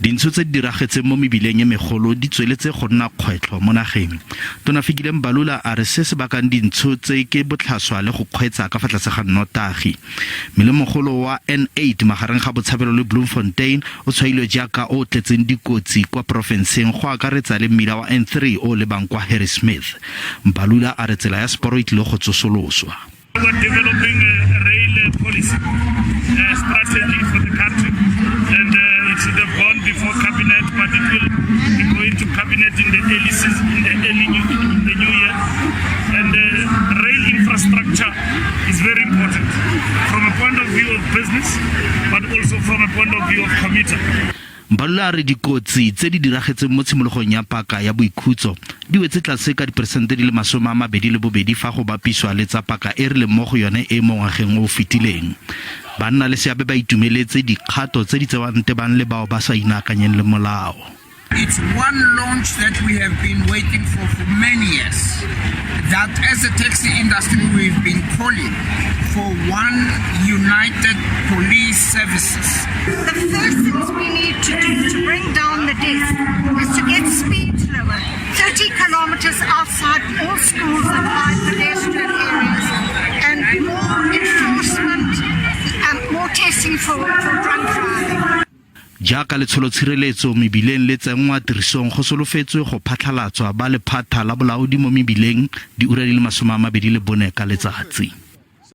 Dintsho tse di diragetseng mo mebileng e megolo di tsweletse go nna kgwetlho mo nageng. Tona Fikile Mbalula a re se se bakang dintsho tse ke botlhaswa le go kgweetsa ka fa tlase ga nnotagi. Mmelemogolo wa N8 magareng ga Botshabelo le Bloemfontein o tshwailwe jaaka o o tletseng dikotsi kwa porofenseng go akaretsa le mmila wa N3 o o lebang kwa Harrismith. Mbalula a re tsela ya seporo e tlile go tsosoloswa. We're developing a rail policy a strategy for the country and it should have gone before cabinet but it will be going to cabinet in the early season, in the early new, in the new year and rail infrastructure is very important from a point of view of business but also from a point of view of commuter. Mbalula a re dikotsi tse di diragetseng mo tshimologong ya paka ya boikhutso di wetse tlase ka diperesente di le 28 fa go bapiswa le tsa paka e re leng mo go yone e mo ngwageng o o fetileng. Banna le seabe ba itumeletse dikgato tse di tsewang tebang le bao ba sa inaakanyeng le molao. It's one launch that we have been waiting for for many years. That as a taxi industry we've been calling for one united police services. The first things we need to do to bring down the death is to get speed lower. 30 kilometers outside all schools and high pedestrian areas and more enforcement and more testing for drunk driving. Jaaka letsholotshireletso mebileng le tsenngwa tirisong go solofetswe go phatlhalatswa ba lephata la bolaodi mo mebileng diura di le 24 ka letsatsi.